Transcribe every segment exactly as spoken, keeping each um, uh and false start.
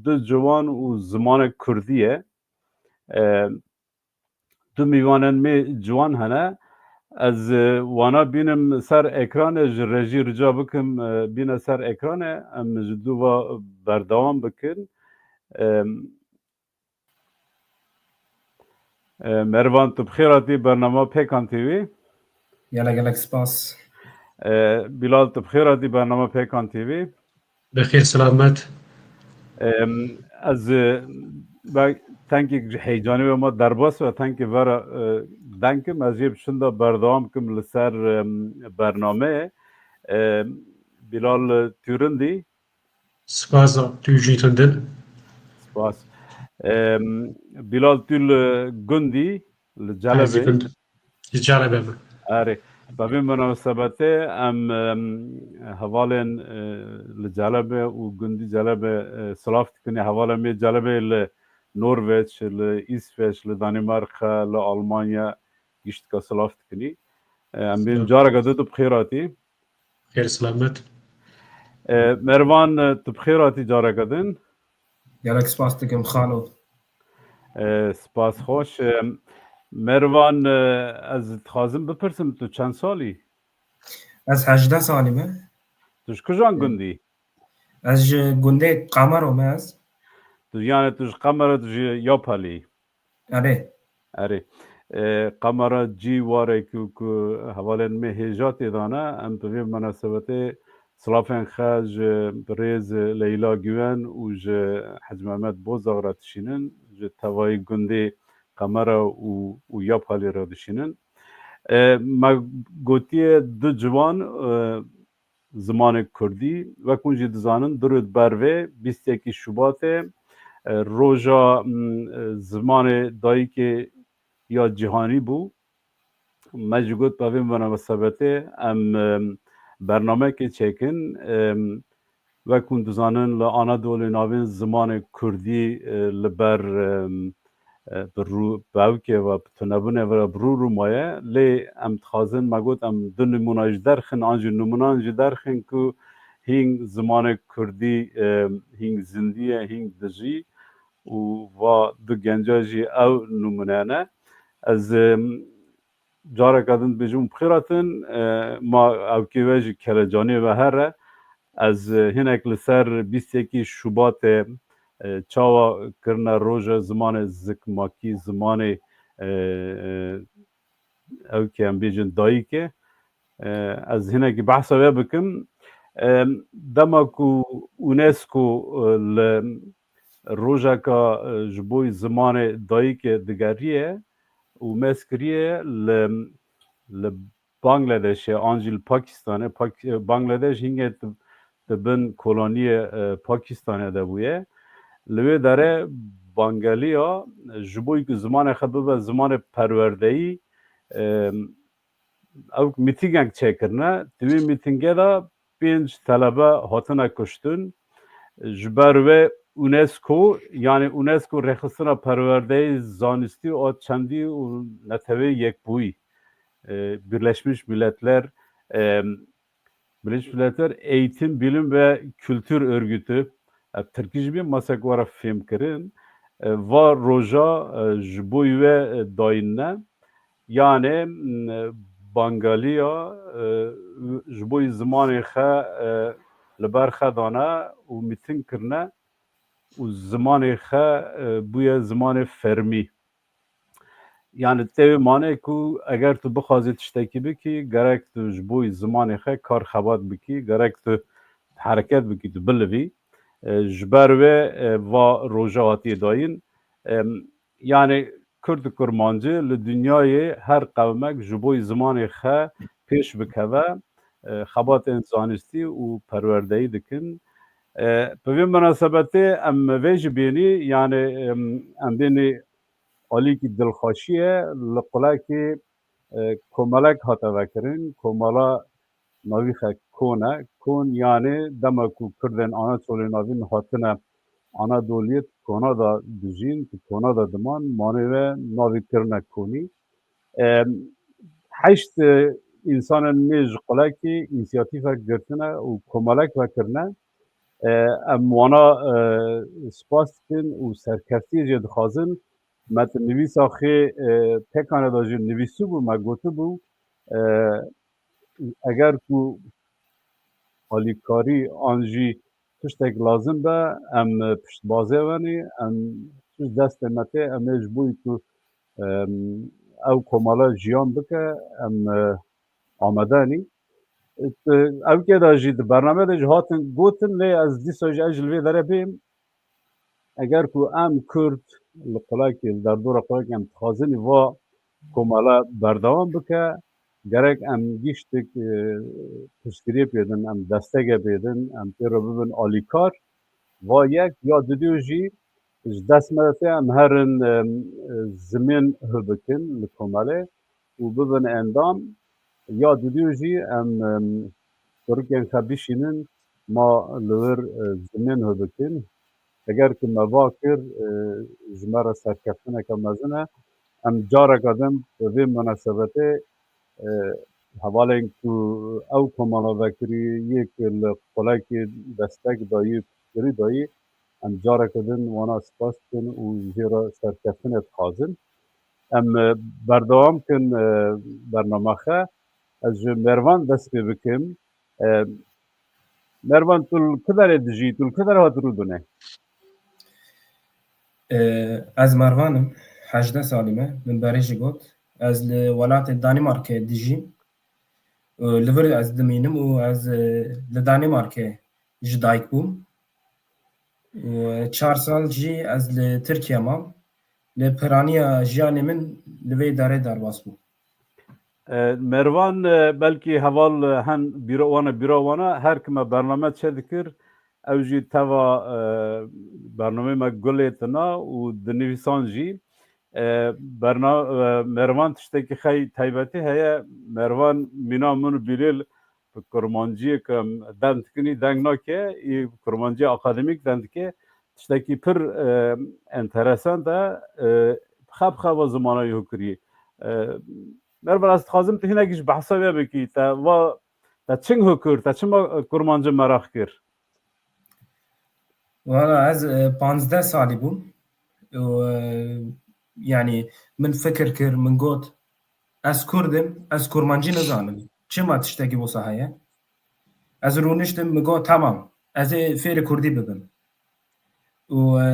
du ciwan û zimanek kurdî ye. E, du mîvanên me ciwan hene. Ez, e, wana bînim ser ekranê, ji rejî rica bikim, e, bîne ser ekranê, em ji dû va berdewam bikin. E, e, Mervan, tu bi xêr hatî bernama Pêkan T V. Gelek gelek spas. E, Bilal, tu bi xêr hatî bernama Pêkan T V. Bi xêr selamet. Em, ez, e, be-, tenkek ji heyecanê ve ma derbas ve tenkê vera, e, denkim, ez jê bi şinda berdewam kim li ser, em, bernameyê. Em, Bilal, e, tu rindî? Spas, tu jî rindin. Spas. Em, Bilal, tu li gundî, li Celebê? Li Celebê me. Erê. Bi vê munasebetê em, em, hevalên, e, li Celebê û gundî Celebê, e, silav dikin. Hevalên me Celebê li Norveç, li Îsveç, li Danîmarka, li Almanya giştika silav dikinî. E, em bên careke din tu bi xêr hatî. Xêr selamet. E, Mervan, e, tu bi xêr hatî careke din. Gelek spas dikim xalo. E, spas xweş. E, Mervan, e, ez dixwazim bipirsim, tu çend salî? Ez hejdeh salî me. Tu ji kijan gundî? Ez ji gundê Qamero me ez. Tu, yani tu ji Qamero, tu ji Yapalî? Erê. Erê. E, Qamera cî warek û ku hevalên me hêja tê de ne, em bi vê munasebetê silafên xwe ji birêz Leyla Güven û ji Hec Mehmet Bozax re dişînin, ji tevayî gundê Qamera û, û Yapalî re dişînin. E, me gotiye du ciwan, e, zimanê kurdî. Wek hûn jî dizanin, du roj bervê bîst yekî Şubatê, e, roja, m, e, zimanê dayikê ya cîhanî bû. Me jî got, bi vê munasebetê em, e, bernamekê çêkin. E, Wek hûn dizanin, li Anadolê navîn zimanê kurdî, e, li ber, e, e, bi rû-, bi ewkê ve, bi tunebûnê ve bi rû rû maye. Lê em dixwazin, me got, em du nimûna jî derxin, an jî nimûnan jî derxin ku hîn zimanê kurdî, e, hîn zindî ye, hîn dijî û va du genca jî ew nimûne ne. Ez, e, careke din dibêjim, bi xêr hatin, e, ma ewkê we jî kelecanê ve here. Ez, e, hinek li ser bîst yekî Şubatê, e, çawa kirine roja zimanê zikmakî, zimanê, e, e, ewkê em bêjin dayikê. E, ez hinekî behsa wê bikim. E, dema ku UNESCO, e, li rojeka, e, ji bo zimanê dayikê digeriye û mez kiriye li, li Bangladeshê an jî li Pakistanê, Pak-, Bangladeş hingê di, di bin koloniyê, e, Pakistanê de bûye. Li wê derê Bangaliya ji bo ku zimanê xwe bibe zimanê perwerdeyî, e, ew mîtîngek çêkirine. Di wê mîtîngê de pênc telebe hatine kuştin. Ji ber wê UNESCO, yani UNESCO rêxistina perwerdeyê, zanistî û çendî û Neteweyê Yekbûyî, e, Birleşmiş Milletler, e, Birleşmiş Milletler Eğitim, Bilim ve Kültür Örgütü, e, tirkî jî bî masek were fêmkirin, e, va roja, e, ji bo wê, e, dayîn ne. Yanê, m, Bangaliya, e, ji bo zimanê xwe, e, li ber xwe dane û mîting kirine û zimanê xwe, e, bûye zimanê fermî. Yani tê wê mane ku eger tu bixwazî tiştekî bikî, gerek tu ji bo zimanê xwe kar xebat bikî, gerek tu hereket bikî, tu bilivî. E, ji ber wê, e, va roja hatiye dayîn. E, yani Kurd û Kurmancî li dinyayê her qewmek ji bo zimanê xwe pêş bikeve, e, xebatên zanistî û perwerdeyî dikin. E, bi vê munasebetê em vê jî bênî, yani, em, em bênî alîkî dilxweşî ye, li qulekê, e, komelek hate vekirin, komela navî xwe Kon e. Kon, yani dema ku Kurdên Anatolê navîn hatine Anadoliyê, di Kona de dijîn, di Kona de diman, manê ve navî kirine Konî. E, heşt, e, însanên nê ji qulekê însiyatîfek girtine û komelek vekirine. E, em wana, e, spas dikin û serkeftiyê jê dixwazin. Me di nivîsa xê, e, pêkane de jî nivîsibû, me gotibû, e, eger ku alîkarî an jî tiştek lazim be, em piştbazê we ne, em tişt destê me tê, em ê ji bo ku, em, ew komela jiyan bike, em, e, amade ne. Ev kê de jî di bername de jî hatin gotin, lê ez dîsa jî ez ji li vê derê bêm. Eger ku em Kurd li qulakê, li derdora qulakê em dixwazin va komela berdewam bike, gerek em giştik, e, piştgiriyê pêdin, em desteke pêdin, em pê re bibin alîkar. Va yek, ya didû jî ji dest me de tê em herin, e, zimên hû bikin li komelê û bibin endam. Ya didû jî em, em, kurikên xwe bişînin, ma li wir, e, zimên hû bikin. Eger ku me va kir, e, ji me re serkeftineke mezin e. Em careke din bi vê munasebetê, e, hevalên ku ew komela vekirî yê ku li qulekê destek dayî, piştgirî dayî, em careke din wana spas dikin û jê re serkeftinê dixwazin. Em, e, berdewam kin, e, bernamexe. Ez ji Mervan dest pê bikim. E, Mervan, tu li ku derê dijî? Tu li ku derê hat rûdine? E, ez Mervan im. Hejdeh salî me. Min berê jî got. Ez li welatê Danîmarkê dijîm. E, li vir ez dimînim û ez, e, li Danîmarkê ji dayik bûm. Û çar sal jî ez li Tirkiye mam. Lê piraniya jiyanê min li vê derê derbas bû. E, Mervan, e, belkî heval, e, hen bîra wana, bîra wana, her kime bername çêdikir, ew jî teva, e, bernameyê me gulê tina û dinivîsan jî. E, berna-, e, Mervan tiştekî xey taybetî heye. Mervan mîna min û Bilêl bi kurmanciyê ku em deng dikin, î deng nake, î kurmancî akademîk deng dike. Tiştekî pir, e, enteresan e, e, bi xe bi xe va zimana wî hû kirî. E, Mervan, ez dixwazim tu hinekî ji behsa vê bikî. Te va, te çing hû kir, te çima kurmancî meraq kir? Wala ez, e, panzdeh salî bûm. Û, e, yanî min fikir kir, min got, ez Kurd im, ez kurmancî nizanim. Çima tiştekî wisa heye? Ez rûniştim, min got, tamam, ez ê fêrê kurdî bibim. Û, e,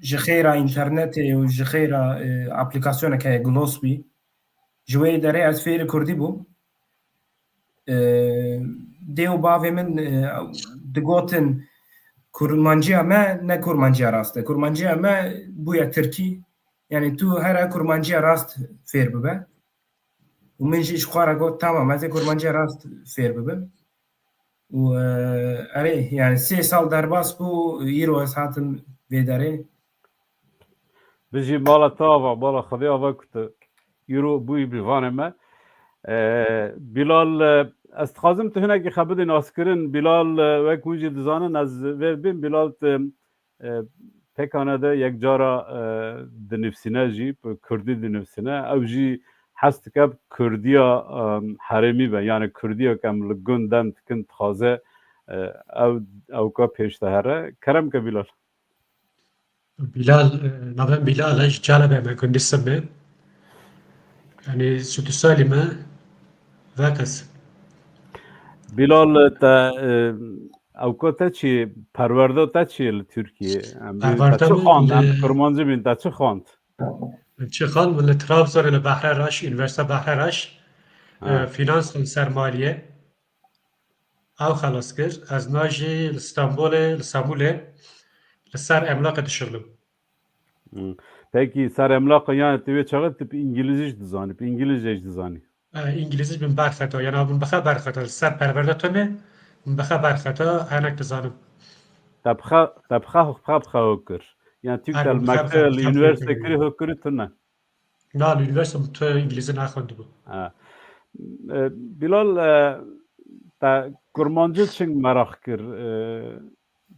ji xêra înternetê û ji xêra, e, aplîkasyoneke Glossbee, ji wê derê ez fêrê kurdî bûm. E, dê û bavê min, e, digotin, kurmanciya me ne kurmanciya rast e. Kurmanciya me bûye tirkî. Yanî tu here kurmanciya rast fêr bibe. Û min jî ji xwe re got, tamam, ez ê kurmanciya rast fêr bibim. Û, e, erê, yani sê sal derbas bû, îro ez hatim vê derê. Bijî mala te ava, mala Xwedê ava ku tu îro bûyî bi vanê me. E, Bilal, e, ez dixwazim tu hinekî xwe bidî naskirin. Bilal, e, wek hûn jî dizanin, ez vê bim, Bilal, tu, e, pêkane de yek cara, e, dinivsîne jî, bi kurdî dinivsîne. Ew jî hes dike bi kurdiya, e, herêmî be. Yani kurdiya ku em li gund dem dikin dixwaze, e, ew, ew ka pêş de here. Kerem ke Bilal. Bilal, e, navem Bilal e, ji Çalebê me, gundî Simê. Yani, sî û du salî me, veqez. Bilal, te, e, ewka te çi, perwerda te çi li Tirkiye? Em bî, te Perwerda çi min xwend? Em li kurmancî bîn, te çi xwend? Min çi xwend? Min li Trabzonê li Behre Reş, Unîversîteya Behre Reş, Ha. e, finans xwend, sermaliye. Ew xelas kir. Ez niha jî li Stenbolê, li Sembûlê li ser emlaqê dişixlim. Hmm. Pekî, ser emlaqê, yani tu wê çaxê tu bi îngilîzî jî dizanî, bi îngilîzce jî dizanî? E, îngilîzî min berxeta, yani min bixe berxeta. Li ser perwerde tune min bixe berxeta, hinek dizanim. Te bixe, te bixe, bixe, bixe hok kir. Yani tu Her te li min bixe, bixe, mekteb, li bixe, üniversite bixe. Kirî hok kirî tune? Na, li üniversite min tu îngilîzî nexwendibû. Ha. E, Bilal, e, te kurmancî çing meraq kir? E,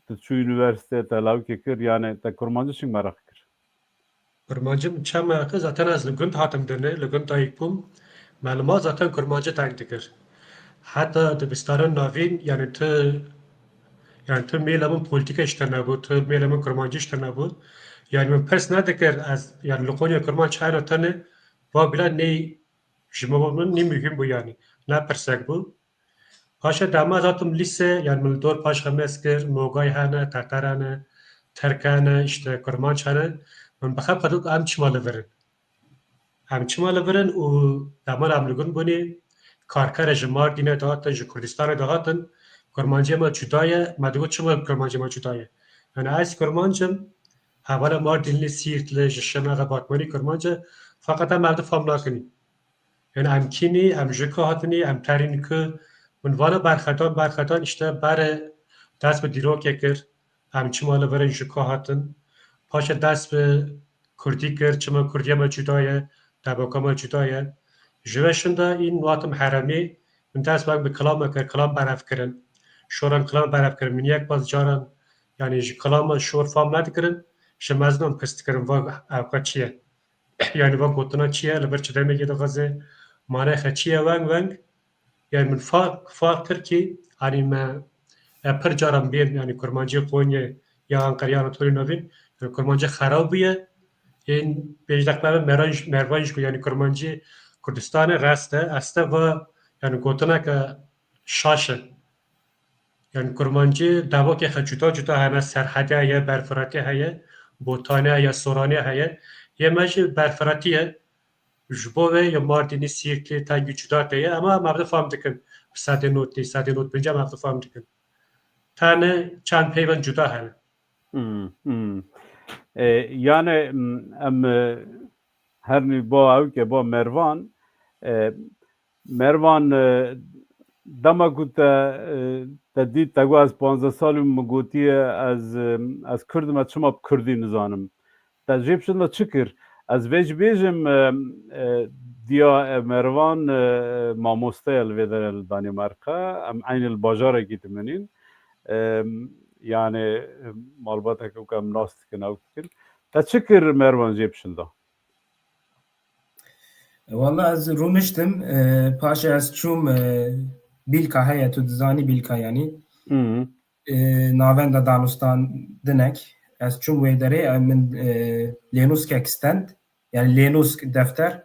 tu çû üniversite, te lawikê kir, yani te kurmancî çing meraq kir? Kurmancî min çend meraq kir? Zaten ez li gund hatim dinê, li gund dayik bûm. Me li mal zaten kurmancî deng dikir. Heta dibistaran navîn, yani tu Yani tu mêla min polîtîka ji te nebû, tu mêla min kurmancî ji te nebû. Yani min pirs nedikir ez, yani li Qonya kurmanc hene tene, va bila ney ji min bo min nî muhîm bû yani. Ne pirsek bû. Paşa dema ez hatim lîse, yani min li dor paş xemez kir, Nogay hene, Teter hene, Tirk hene, işte kurmanc hene. Min bi xwe qedû em çima li vir in. Em çima li vir in û dema em li gund bûnê, karkerê ji Mardînê dihatin, ji Kurdistanê dihatin, kurmancê me cuda ye, me digot çima kurmancê me cuda ye. Yani ez kurmanc im, hevala Mardînli, Sîrtli, ji Şirnexa, Batmanî kurmanc e, feqet em ev di fam nakinî. Yani em kî nî, em ji ku hatinî, em terîn ku, min vana berxetan, berxetan işte bere dest bi dîrokê kir, em çima li vir in, ji ku hatin. Paşê dest bi kurdî kir, çima kurdiya me cuda ye, debaka me cuda ye. Ji ve şinda în watim heremî, min dest wek bi kilama kir, kilam berev kirin. Şoran kilam berev kirin. Min yek baz caran, yani ji kilama şor fam nedikirin, ji mezinan pirs dikirin, va ewqa çi ye? Yani va gotina çi ye, li vir çi demekê dixwaze, manaya xwe çi ye, weng weng. Yani min fark, fark kir ki, hani me, e, pir caran bên, yani kurmancê Qonyê ya Anqerê ya Anatolî Navîn, yani kurmancê xerab bûye. Ên pêş deqme me Meran-, Mervan jî got, yani kurmancê Kurdistanê rest e, este va, yani gotineke şaş e. Yani kurmancê devokê xwe cuda cuda hene, Serhedê heye, Berfiratê heye, Botanê heye, Soranê heye. Yê me jî Berfiratî ye. Ji bo vê ya Mardînî, Sîrtê, tengî cuda tê ye. Ama em ev fam dikin. Bi sedê notî, sedê not pêncî em ev fam dikin. Tane çend peyvên cuda hene. Hmm, hmm. E, yani, m, em, e, her nî bo ew ke bo Mervan, e, Mervan, e, dema ku te, e, te dît, te got, "Ez panzdeh salî min gotiye, ez, e, ez Kurd im, ez çima bi Kurdî nizanim?" Te jê pişinda çi kir? Ez vê jî bêjim, e, e, diya, e, Mervan, e, mamoste ye li vê derê li Danîmarka. Em eynî li bajarekî dimenîn. E, yani, e, malbateke wek em nas dikin, ew dikin. Te çi kir Mervan jê pişinda? Walla ez rûniştim, e, paşê ez çûm, e, Bîlka heye, tu dizanî Bîlka yanî. Hı hı. E, navenda danûstan dinek. Ez çûm wê derê, e, min, e, lênûskek stend, yani lênûsk defter.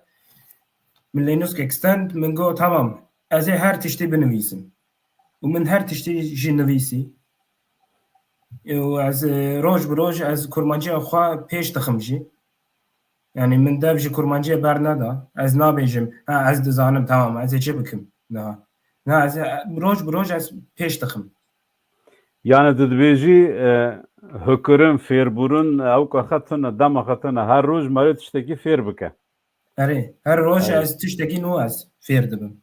Min lênûskek stend, min got, "Tamam, ez ê her tiştî binivîsim." Û min her tiştî jî nivîsî. E, û ez, e, roj bi roj ez kurmanciya xwe pêş dixim jî. Yani min dev ji kurmanciyê berneda. Ez nabêjim, "Ha, ez dizanim, tamam, ez ê çi bikim?" Niha. Na, ez ê, roj bi roj ez pêş dixim. Yani tu dibêjî, e, hikirin, fêrbûrin, ew ka xetine, dema xetine, her roj merê tiştekî fêr bike. Erê, her roj Erê. ez tiştekî nû ez fêr dibim.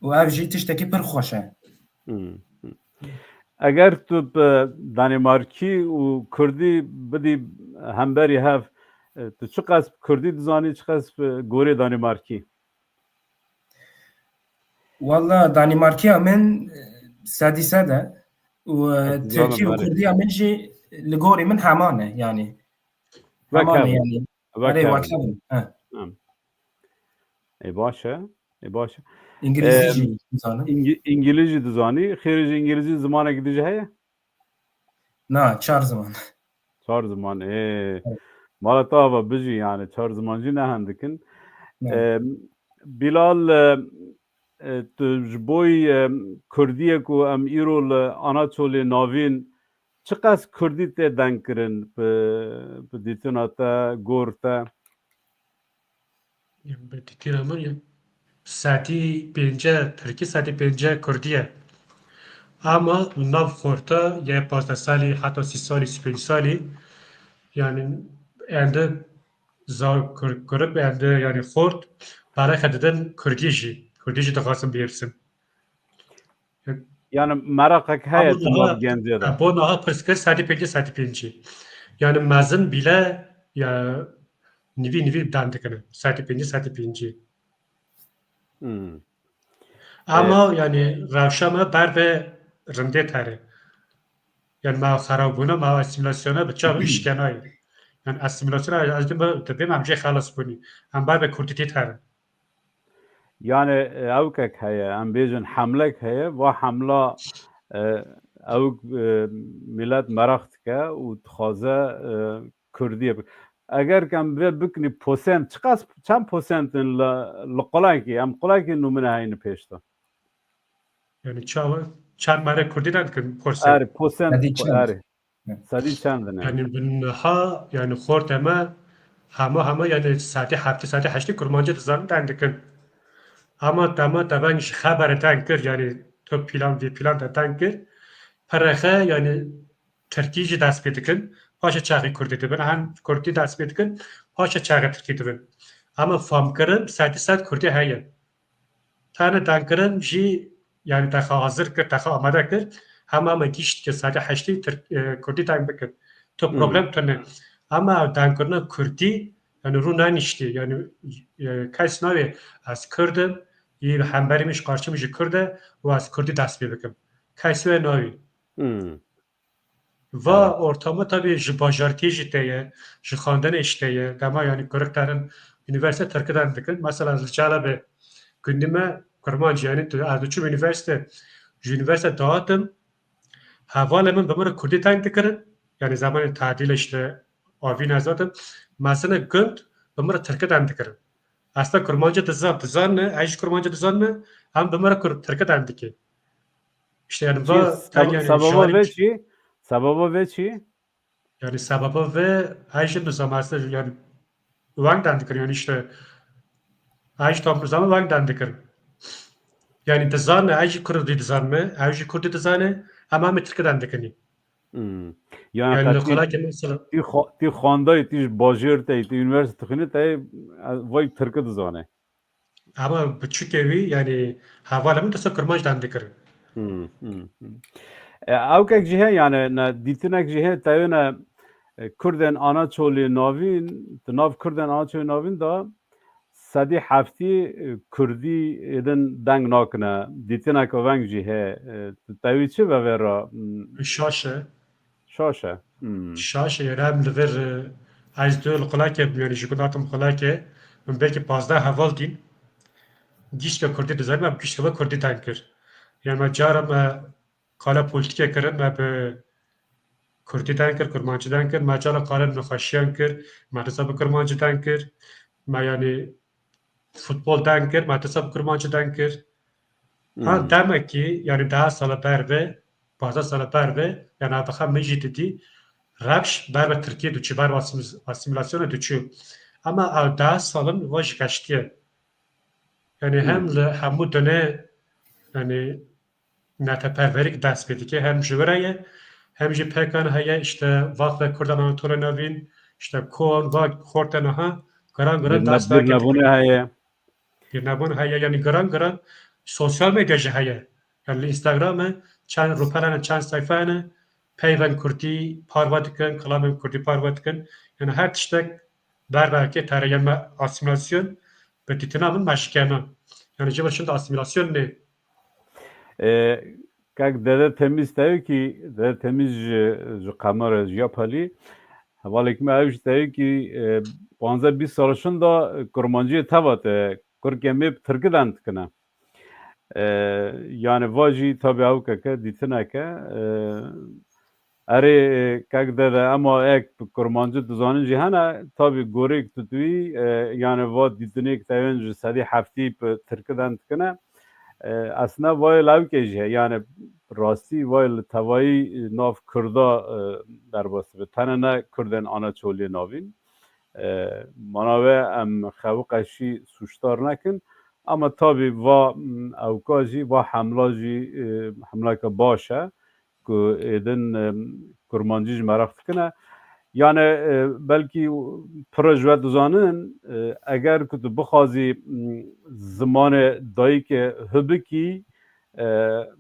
Û ev jî tiştekî pir xweş e. Hmm, hmm. Eger tu bi Danîmarkî û Kurdî bidî hemberî hev, e, tu çiqas Kurdî dizanî, çiqas bi gorê Danîmarkî? Walla Danîmarkiya min, e, sedî sed e û, e, Tirkî û Kurdiya min jî li gorî min heman e, yani. Heman e, yani. Erê, wekhev in. He. Em. Ê baş e. Ê baş e. Îngilîzî Em, jî dizanim. Îngî-, îngilîzî dizanî. Xêrê ji îngilîzî zimanekî dî jî heye? Na, çar ziman. Çar ziman. Ê. Evet. Mala te ava bijî yani. Çar ziman jî ne hindik in. Evet. Em, Bilal, e, e, tu ji boy, e, Kurdiyê ku em îro li Anatolê Navîn çiqas Kurdî tê deng kirin bi, bi dîtina te, gor te? Bi dîtina min, sedî pêncî Tirkî, sedî pêncî Kurdî ye. Ama nav xorta ye pazdeh salî, heta sî salî, sî pênc salî, yani ende zar kur-, kurik ende yani xort, berexe didin Kurdî jî. Kurdî jî dixwazin bihêfsin. Yani meraqek heye tu nav gencê de. Bo niha pirs kir, sedî pêncî, sedî pêncî. Yani mezin bîle ya nivî nivî dan dikine. Sedî pêncî, sedî pêncî. Hmm. Ama e, yani rewşa me ber ve rindê tere. Yani me xerabûna, me asîmîlasyona bi çav şkenayê. Yani asîmîlasyona ez dibê em jê xelas bûnî. Em ber ve kurdîtê tere. Yani, e, ewkek heye, em bêjin hemlek heye, va hemla, e, Ew e, milet meraq dike û dixwaze e, Kurdiyê bi. Eger ke em vê bikinî posent, çiqas çend posent in li, li qulakî? Em qulakî numune heyni pêş de. Yani çawa, çend mere Kurdî ne dikin porsen? Erê, posent, Sedî çend? Erê. Sedî çend in? Yani bi niha, yani xortê me hema hema yani saetî heftê, saetî heştê Kurmancî dizanin deng dikin. Ama dema te veng ji xebere deng kir, yani tu plan vî plan te deng kir, perexe yani Tirkî jî dest pê dikin, paşê çaxê Kurdî dibin. Hem Kurdî dest pê dikin, paşê çaxê Tirkî dibin. Ama famkirin sedî sed Kurdî heye. Tane dengkirin jî yani te xwe hazir kir, te xwe amade kir. Hema me gişt ki sedî heştê Tirk, e, Kurdî deng bikir. Tu problem tune. Ama ew dengkirina Kurdî yani rû neniştî. Yani e, kes navê ez Kurd im, yê hemberî min ji qarşî min jî Kurd e û ez Kurdî dest pê bikim. Kes wê navî. Hmm. Va ortama tabii ji bajarkê jî te ye, ji xandinê jî te ye. Dema yani kurik terin üniversite Tirki deng dikin. Mesela ez li Çelebê gundî me Kurmanc yani tu, ez diçûm üniversite, ji üniversite dihatim, hevalê min bi min re Kurdî deng dikirin. Yani zamanê tadîl işte avî nezatim. Mezine gund bi min re Tirki deng dikirin. Aslında Kurmancî dizan, dizanne, ez jî Kurmancî dizanme, em bi min re Kur-, Tirki deng dike. İşte yani va Sebeba vê çi? Sebeba vê çi? Yani sebeba vê ez jî nizam aslında yani weng deng dikirin yani işte ez jî tam nizam weng deng dikirin. Yani dizanne, ez jî Kurdî dizanme, ez jî Kurdî dizane, ama em Tirki deng dikirin. Hmm. Yani, yani qetî, tî, xo tî xandayî, tî ji bajêr tey, tî üniversite dixwînî tey, vay Tirki dizane. Ama biçûkê wî, yani hevalê min desa Kurmanc deng dikirin. Hmm, hmm, hmm. E, ewkek jî heye, yani ne dîtinek jî heye, tewêne e, Kurdên Anaçolê Navîn, di nav Kurdên Anaçolê Navîn de sedî heftî e, Kurdî êdin deng nakine. Dîtineke veng jî heye. E, tu tewî çi ve vê re? Hmm. Şaş e. Şaş e. Hmm. Şaş e, yani em li vir e, ez dû li qulakê bûm, yani ji gund hatim qulakê, min belkî pazdeh heval dîn. Gişt ke Kurdî dizanim, em gişt ke Kurdî deng kir. Yani me cara me qala polîtîke kirin, me bi Kurdî deng kir, Kurmancî deng kir, me cara qala nexweşiyan kir, me disa bi Kurmancî deng kir, me yani futbol deng kir, me disa bi Kurmancî deng kir. Ha, hmm, demekî, yani daha sala ber ve, pazdeh sala ber ve, yani abixa min jî didî, rewş ber ve Tirkiyê diçû, ber ve asim-, asîmîlasyonê diçû. Ama ew daha salin va ji geştiye. Yani, hmm, hem li hemû dine, yani neteperwerî dest pê dike, hem ji wira ye, hem jî pekan heye, işte Vakfê Kurdan Anatolya Navîn, işte kon, va xorte niha, giran giran dest pê dike. Birnebûn heye. Birnebûn heye, yani giran giran sosyal medya jî heye. Yani li Instagram e, çend rûpel hene, çend seyfe hene, peyvên Kurdî parve dikin, kilamên Kurdî parve dikin. Yani her tiştek ber ve erkê tere, yani me asîmîlasyon bi dîtina min me şikena. Yani civir şin de asîmîlasyon nê. E, kak Dede Temiz tewkî, Dede Temiz ji, ji Qemara ji Yapalî. Hevalek me ew ji tewkî e, panzdeh bîst sal şin de Kurmanciyê teva te, Kurkê me bi Tirki deng dikine. E, yani va jî tabi ew keke dîtineke. E, erê, e, kek Dede, ema ek bi Kurmancî dizanin jî hene, tabi gorêk tutwî, e, yani va dîtinêk tewên ji sedî heftî bi Tirki deng dikine. E, aslında vayê lewkê jî heye, yani rastî vayê li tevayî nav Kurda e, derbas dibe. Tene ne Kurdên Anaçoliyê navîn. E, mana we em xewiqe şî sûcdar nekin. Ama tabi va m, ewka jî, va hemla jî e, hemleke baş e ku êdin e, kurmancî jî meraq dikine. Yani e, belkî pire ji we dizanin, e, eger ku tu bixwazî m, zimanê dayikê hibikî, e,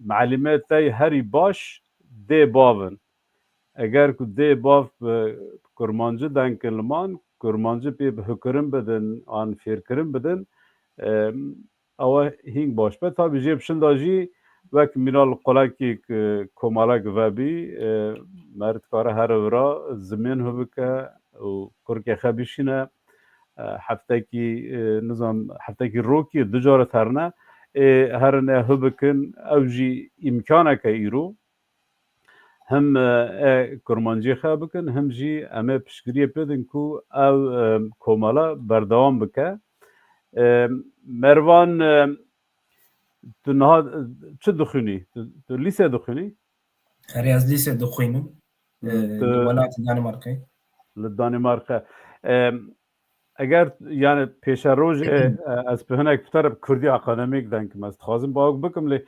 melimê te herî baş dê bav in. Eger ku dê bav bi kurmancî deng kin li man, kurmancî pê bi hikirin bidin an fêrkirin bidin, e, ew e hîng baş be. Tabî jê bi şinda jî wek mîna li qulekî komalek vebî, e, me dikare here vira zimên hibike û kurkê xwe bişîne, e, heftekî, e, nizam, heftekî rokî du care terne, ê herin ê hibikin, ew jî îmkaneke îro. him, e, e, kurmanciyê xwe bikin, him jî em ê piştgiriyê pê din ku ew, e, komela berdewam bike. E, Mervan, e, tu niha, e, çi dixwînî? Tu, tu lîse dixwînî? Erê, ez lîse dixwînim. Hmm, E, tu li welatê Danimarkê. Li Danimarka. E, eger, yani, pêşerojê, e, ez bi hinek pitere bi kurdî akademîk deng kim. Ez dixwazim bawek bikim lê,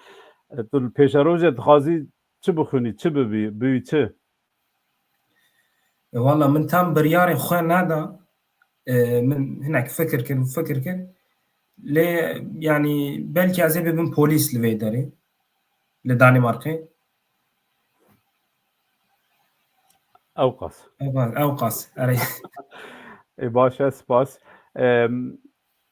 e, tu li pêşerojê dixwazî çi bixwînî, çi bibî, bûyî çi? E, wala min tam biryarê xwe neda. E, min hinek fikir kir, fikir kir. Lê, yani, belkî ez ê bibim polîs li vê derê. Li Danimarkê. Ewqas. Ewqas, ewqas. Erê. Ê, baş e, spas. Em,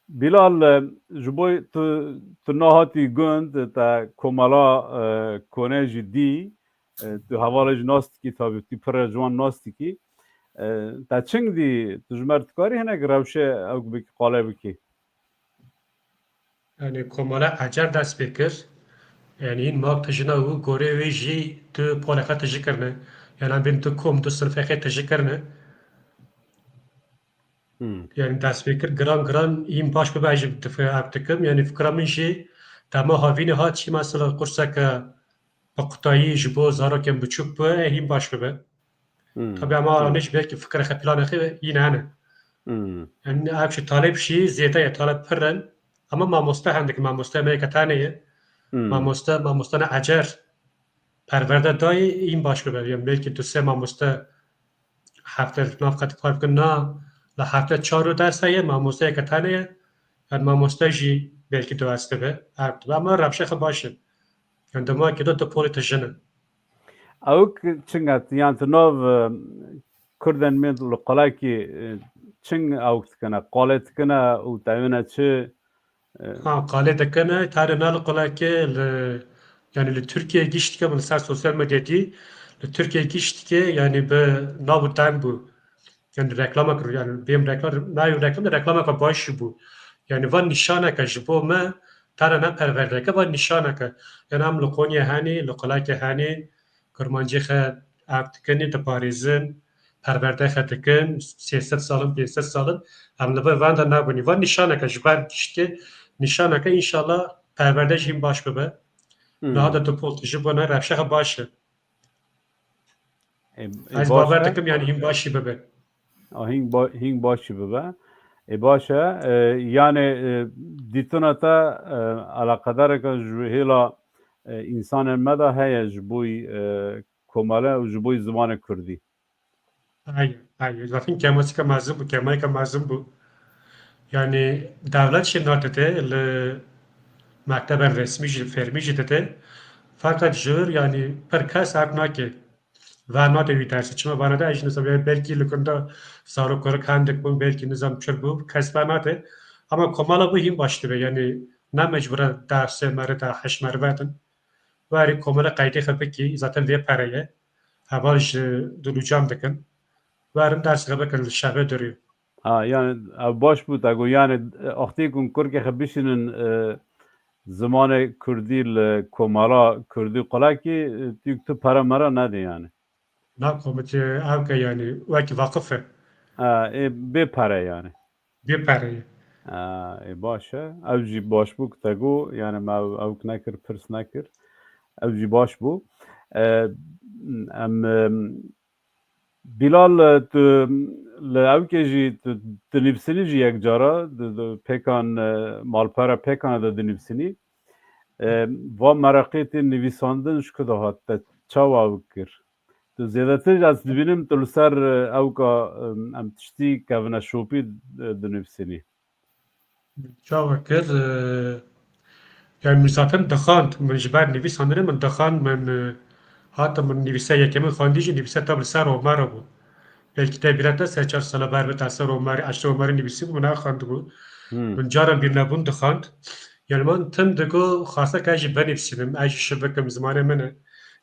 Bilal, e, ji bo tu, tu nehatî gund, te komela, e, kone jî dî, e, tu hevalê jî nas dikî, tabî tu pir e ciwan nas dikî. E, te çing dî, tu ji me re dikarî hinek rewşe ew bikî, qale bikî? Yani komela ecer dest pê kir. Yani hîn mak tijî nebû, gorê wê jî du polê xwe tijî kirine. Yani em bên du kom, du sinifê xwe tijî kirine. Hmm. Yani destpêkir giran giran hîn baş bibe, ez jî dife-, ev dikim. Yani fikra min jî dema havînê hat jî mesela qurseke bi qutayî ji bo zarokên biçûk bû, e, hîn baş bibe. Hmm. Tabii ama Hmm. ne jî belkî fikra xwe, planê xwe yine hene. Hmm. Yani ev jî taleb jî zêde ye, taleb pir in. Ama mamoste hendik, mamoste me yeke tenê ye. Hmm. Mamoste, mamoste ne ecer. Perwerde dayê hîn baş bibe. Yani belkî du sê mamoste hefte nav qet kar bikin, na, la hefte çar û ders heye, mamosteyeke tenê ye. Yani mamoste jî belkî du dest dibe, her dibe. Ama rewşê xwe baş e. Yani dema ki de du polê tijî ne. Ewk çing e, yani tu nav, e, Kurdên me li qolakî, e, çing ewk dikine, qolê dikine û tewêne çi? E, Ha, qale dikene, tare na li qolakê li, yani li Türkiye giştike, min li ser sosyal medya dî, li Türkiye giştike, yani bi nav û deng bû. Yani reklama kir, yani bêm reklam, nayê reklam de reklameke baş jî bû. Yani van nîşaneke ji bo me, tare na perwerdeke van nîşaneke. Yani em li Konya henî, li qolakê henî, Kurmancî xwe ev dikin, diparêzin, perwerde xwe dikin, sê sed sal in, pênc sed sal in, em li vir van de nebûnî. Van nîşaneke ji ber giştê, nîşaneke înşallah perwerde jî hîn baş bibe. Hmm. Niha de du pol tijî bûne, rewşe xwe baş e. Ê, ê, Ez baş bawer e. dikim, yani hîn baş jî bibe. A, hîn ba-, hîn baş jî bibe. Ê, baş e. E, yani, e, dîtina te, e, eleqedareke ji hêla, e, însanên me de heye ji bo, e, komele û ji bo zimanê kurdî. Heye, heye. Zaten kemasîka mezin bû, kemayîka mezin bû. Yani dewlet jî nadide, li mektebên resmî jî, fermî jî dide. Feqet ji vir, yani pir kes ev nake. Vernade wî dersê. Çima vernade, ez jî nizam, yani belkî li gunda zarok kurik hendik bûn, belkî nizam çir bû, kes vernade. Ama komela bû hîn baş dibe, yani ne mecbur e dersê meri de heş meri vedin. Werî komele qeydê xwe bikî, zaten vê pere ye. Heval ji dilûcam dikin. Werin ders xwe bikin li şevê dirî. Ha, yani ev baş bû, te got, yani, e, axtê ku kurkê xwe bişînin, e, zimanê kurdî li komela kurdî qolakî, e, tu, tu pere mere nedê yani. Na komite ev ke yani wekî vaqif e. Ha, ê, bê pere yani. Bê pere ye. Ha, ê, baş e. Ew jî baş bû ku te got, yani me ew, ew nekir, pirs nekir. Ew jî baş bû. E, em, em, Bilal, e, tu li ewkê jî tu dinivîsinî jî yek cara, di, di pêkan, e, malpera pêkan de dinivîsinî. E, va meraqê te nivîsandin ji ku de hat, te çawa ew kir? Tu zêdetir ez dibînim tu li ser, e, ewka, em, em tiştî kevneşopî, e, dinivîsinî. Çawa kir? E, yani min zaten dixwand. Min ji ber nivîsandinê min dixwand. Min, e, hatim min nivîse yekemîn xwendî jî nivîse tab li ser Omera bû. Belkî te bîra te sê çar sala ber bi te ser Omerî, eşrê Omerî nivîsî bû, min nexwendibû. Hmm. Min caran bîr nebûn dixwand. Yani min tim digo xwasa ke ez jî binivîsînim, ez jî şi bikim, zimanê min e.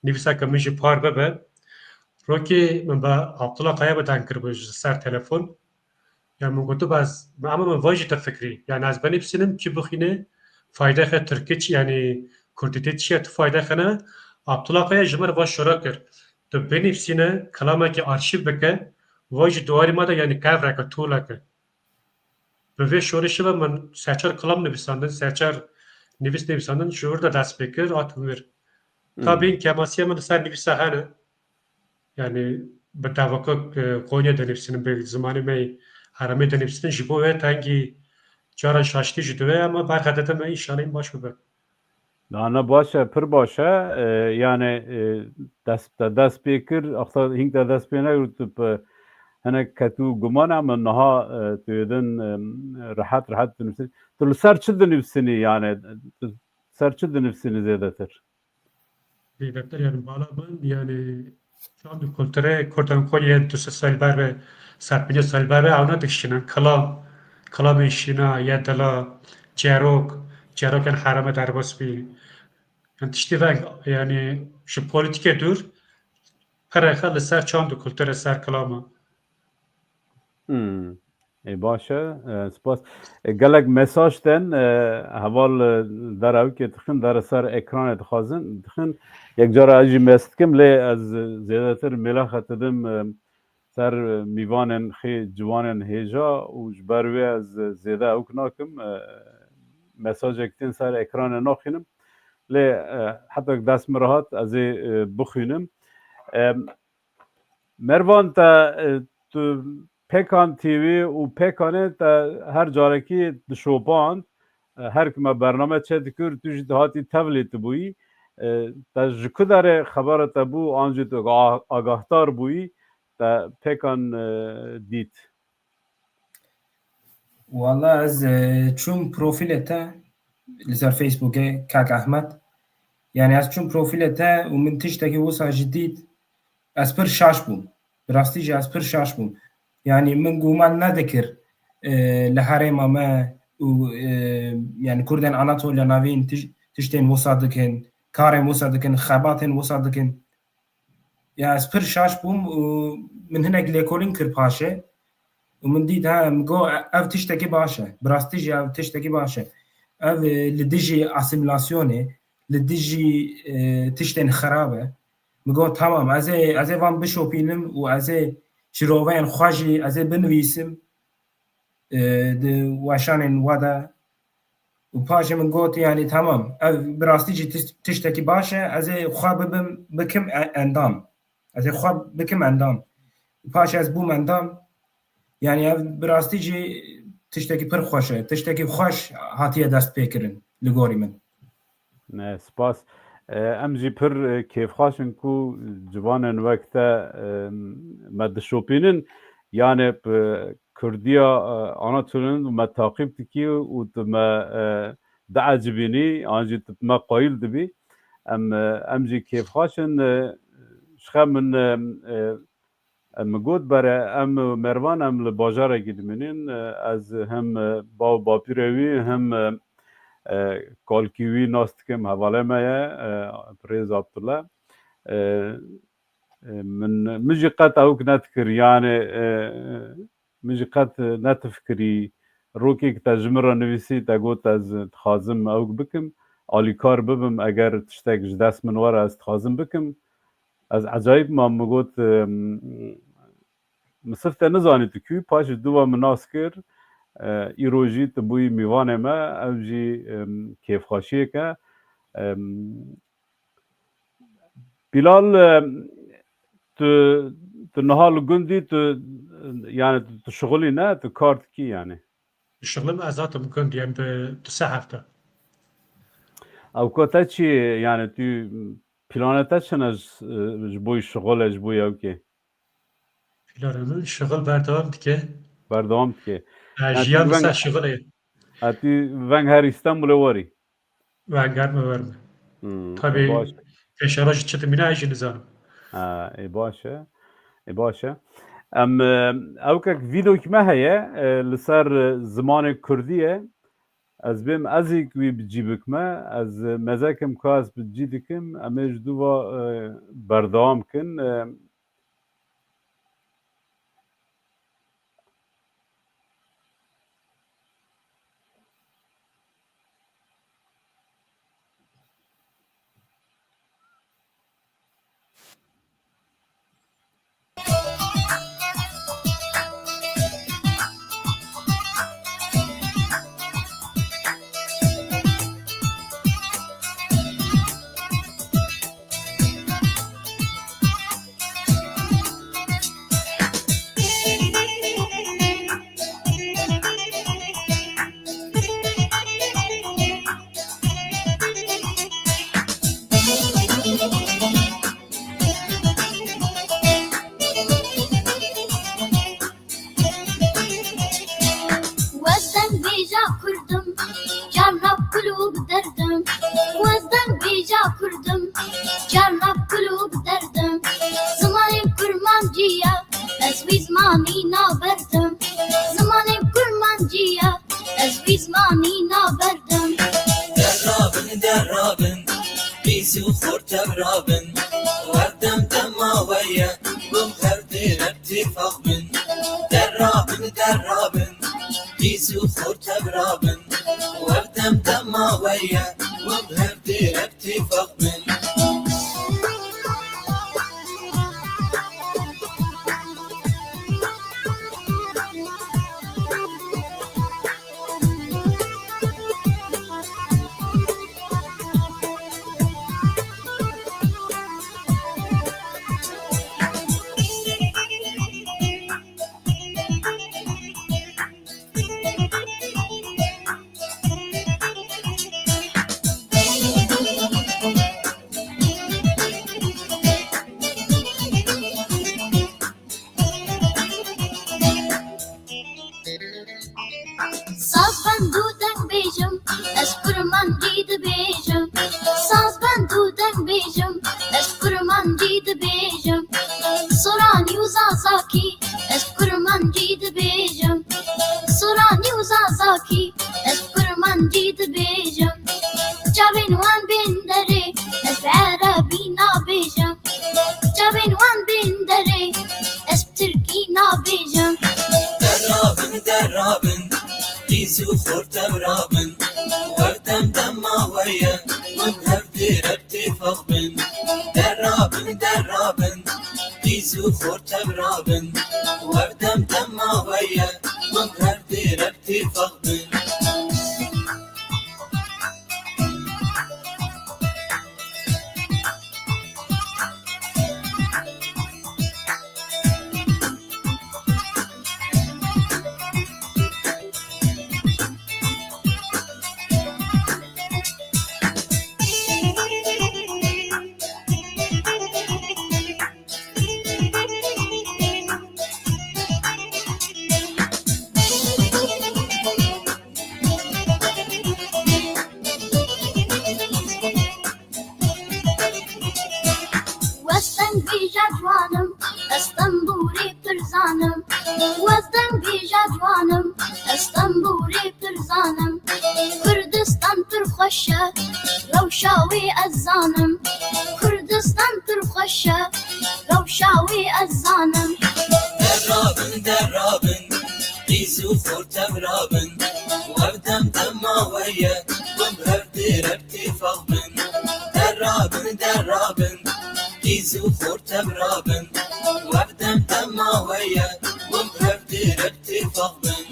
Nivîseke min jî par bibe. Rokê min bi Abdullah Kaya bi deng kiribû ji ser telefon. Ya min gotibû ez, ama min vajî te fikrî. Yani ez benî bisinim kî bixwîne fayda xe tirkî çi, yani kurdîtê çi ye, tu fayda xe ne. Abdullah Kaya ji min re va şora kir. Tu binivîsîne, kilamekî arşîv bike, vay ji duwarî me de, yanî kevreke, toleke. Bi vê şorişê ve min serçar kilam nivîsandin, serçar nivîs nivîsandin, ji wir de dest pê kir, hat vir. Tabî Hmm. kemasiya min li ser nivîsa hene. Yani bi tevaka, e, Konya dinivîsînim, bi zimanê me yê herêmê dinivîsînim, ji bo wê tengî caran şaştî jî dibe, ama berxedete me, înşallah baş bibe. Na, na, baş e, pir baş e. E, yani, e, dest, te dest pê kir, axta hîn te dest pê nekir, tu bi hinek ketû guman e, ama niha, e, tu yê din, e, rehet, rehet dinivîsînî. Tu li ser çi dinivîsînî yani? Tu ser çi dinivîsînî zêdetir? Zêdetir yani bala min yani çand û kulturê Kurdan Konyayê du sed sal berve, sedpêncî sal berve ewna dikişînin. Kilam, kilamên şîna, yê dila, çerok, çerokên herêmê derbas bî. Yani tiştî veng, yani ji polîtîkê dûr, pir rexe li ser çand û kulturê, ser kilama. Hmm. Ê, baş e. E, spas. E, gelek mesaj tên, e, heval, e, dere ewkê dixin, dere ser ekranê dixwazin, dixin. Yek cara ez jî mes dikim, lê ez zêdetir mêlaxa didim, e, ser, e, mîvanên xê ciwanên hêja û ji ber wê ez zêde ewk nakim, e, mesajek tên ser ekranê naxînim. Lê, e, heta dest min re hat, ez ê, e, bixwînim. E, Mervan, te, e, tu Pêkan T V û Pêkanê te her carekî dişopand. E, her ku me bername çêdikir, tu jî dihatî tevlî tu bûyî. E, te ji ku derê xebera te bû, an jî tu aga-, agahdar bûyî, te Pêkan, e, dît? Wala ez, e, çûm profîlê te li ser Facebookê, Kak Ahmet. Yani ez çûm profîlê te û min tiştekî wisa jî dît. Ez pir şaş bûm. Bi rastî jî ez pir şaş bûm. Yani min guman nedikir, e, li herêma me û, e, yani Kurdên Anatoliya Navîn tij-, tiştên wisa dikin, karên wisa dikin, xebatên wisa dikin. Ya ez pir şaş bûm û min hinek lêkolîn kir paşê. Û min dît, ha, min got, e-, ev tiştekî baş e. Bi rastî jî ev tiştekî baş e. Ev, e, li dijî asîmîlasyonê, li dijî, e, tiştên xerab e. Min got, tamam, ez ê, ez ê van bişopînim û ez ê şîroveyên xwe jî ez ê binivîsim, e, di weşanên we de. Û paşê min got, yani, tamam, ev bi rastî jî tiş-, tiştekî baş e, ez ê xwe bibim, bikim e-, endam. Ez ê xwe bikim endam. Û paşê ez bûm endam. Yani, ev bi rastî jî tiştekî pir xweş e. Tiştekî xweş hatiye destpêkirin li gorî min. Ne, spas. E, em jî pir, e, kêfxweş in ku ciwanên wek te, e, me dişopînin. Yani, bi Kurdiya, e, Anatoliyên me taqîb dikî û tu me, e, diecibînî, an jî tu bi me qayîl dibî. Em, e, em jî kêfxweş in, e, ji xe min, e, e, Em got, bere, em Mervan, em li bajarekî dimînin. Ez him bav bapîrê wî, him, e, kalkî wî nas dikim, hevalê me ye, e, Birêz Abdullah. E, e, min, min jî qet ewk nedikir, yani, e, min jî qet netifikirî, rokek te ji min re nivîsî, te got, ez dixwazim ewk bikim, alîkar bibim, eger tiştek ji dest min were, ez dixwazim bikim. Ez ecayîb mam, min got, em, min sif te nizanî tu kî, paşê dû ve min nas kir, e, îro jî tu bûyî mîvanê me, ev jî, em, kêfxweşiyek e. Em, Bilal, em, tu, tu niha li gundî, tu, yani tu, tu şixulî ne, tu kar dikî yani? Şixulim ez hatim gund, yani bi du sê hefte. Ew ku te çi, yani tu planê te çi ne ji, ji bo şixulê, ji bo ewkê? Planê min şixul berdewam dike. Berdewam dike. E, Yani tu jiyan li veng, ser şixulê. Ha, tu veng her Îstanbulê werî? Veng her me wer me. Hmm, Tabii, e, baş. Pêşerojî çi dimîne, ez jî nizanim. Ha, ê baş e. Ê baş e. Em, e, ewkek vîdeoyek me heye, e, li ser, e, zimanê kurdî ye. Ez bêm ez ê wî bi cî bikme. Ez, e, mezekim ku ez bi cî dikim. Em ê ji dû va, e, berdewam kin. E, Nîna berdim, zimanê kurmancî ye, ez wî zimanî naberdim. Derrabin, derrabin, bîs û xort tev rabin, werdem dema we ye, hûn her dê re têfax bin. Derrabin, derrabin, bîs û xort tev rabin, werdem dema we ye, hûn her dê re têfax bin. Saz bend û deng bêjim, ez kurmancî dibêjim. Saz bend û deng bêjim, ez kurmancî dibêjim. Soranî û zazakî, ez kurmancî dibêjim. Soranî û zazakî, ez kurmancî dibêjim. Çavên wan bên derê, ez bi erebî nabêjim. Çavên wan bên derê, ez bi tirkî nabêjim. Derrabin, derrabin, bîs û xort tev rabin, werdem dema we ye, hûn her dê re têfax bin. Derrabin, derrabin, bîs û xort tev rabin, werdem dema we ye, hûn her dê re têfax bin. Westeng bêje ciwanim, ez tembûrê pir zanim. Westeng bêje ciwanim, ez tembûrê pir zanim. Kurdistan pir xweş e, rewşa wê ez zanim. Kurdistan pir xweş e, rewşa wê ez zanim. Derrabin, derrabin, bîs û xort tev rabin, werdem dema we ye, hûn her dê re têfax bin. Derrabin, derrabin, bîs û xort tev rabin, werdem dema we ye, hûn her dê re têfax bin.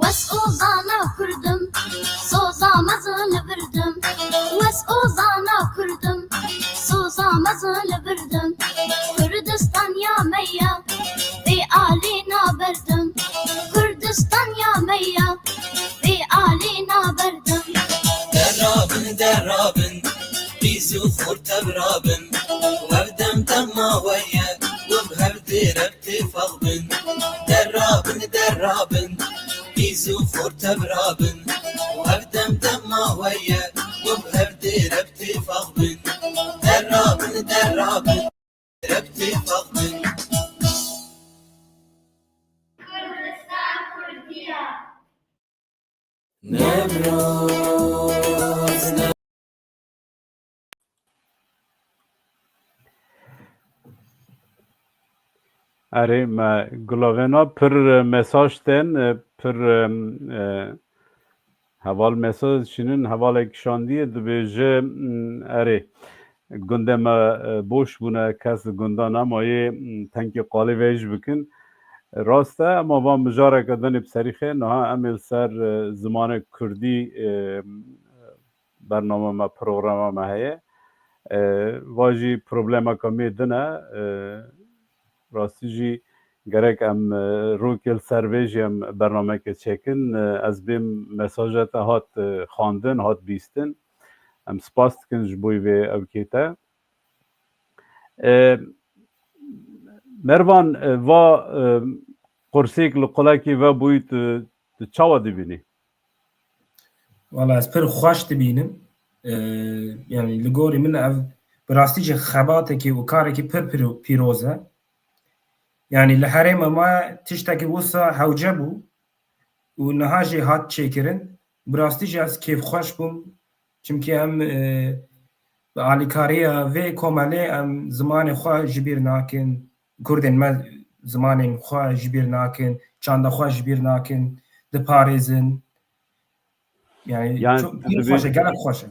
Wes ozana kurdim, soza mezin li birdim. Wes ozana kurdim, soza mezin li birdim. Kurdistan ya me ya, vê alî naberdim. Kurdistan ya me ya, vê alî naberdim. Derrabin, derrabin, bîs û xort tev rabin. Werdem dema we ye, hûn her dê re têfax bin. Derrabin, derrabin, bîs û xort tev rabin. Werdem dema we ye, hûn her dê re têfax bin. Derrabin, derrabin, re têfax bin. Kurdistan Kurdiya. Newroz, ne- Erê, me gulavêna pir, e, mesaj tên, e, pir, e, e, heval mesaj çînin, hevalek şandiyê dibêje, m, erê, gundê me, e, boş bûne, kes li gunda nemayê, m, tenkî qalê vê jî bikin. Rast e, ema van mijareke dinê bi serî xê, niha em ê li ser, e, zimanê kurdî, e, bernama me, programa me heye. E, va jî problemeka me din e. E, rastî jî gerek em, e, rokê li ser vê jî em bernameke çêkin. E, ez bêm mesaja te hat, e, xwendin, hat bîstin. Em spas dikin ji bo vê ewkê te. E, Mervan, e, va, e, qursêk li qulekê vebûyî tu, tu çawa dibînî? Wala ez pir xweş dibînim. E, yani li gorî min ev bi rastî jî xebatekî û karekî pir pîro-, pîroz e. Yani li herêma me tiştekî wisa hewce bû û niha jî hat çêkirin. Bi rastî jî ez kêfxweş bûm. Çimkî em, e, bi alîkariya vê komelê em zimanê xwe ji bîr nakin. Kurdên me zimanên xwe ji bîr nakin, çanda xwe ji bîr nakin, diparêzin. Yani, Yani, çok tu pir dibê-, xweş e, gelek xweş e.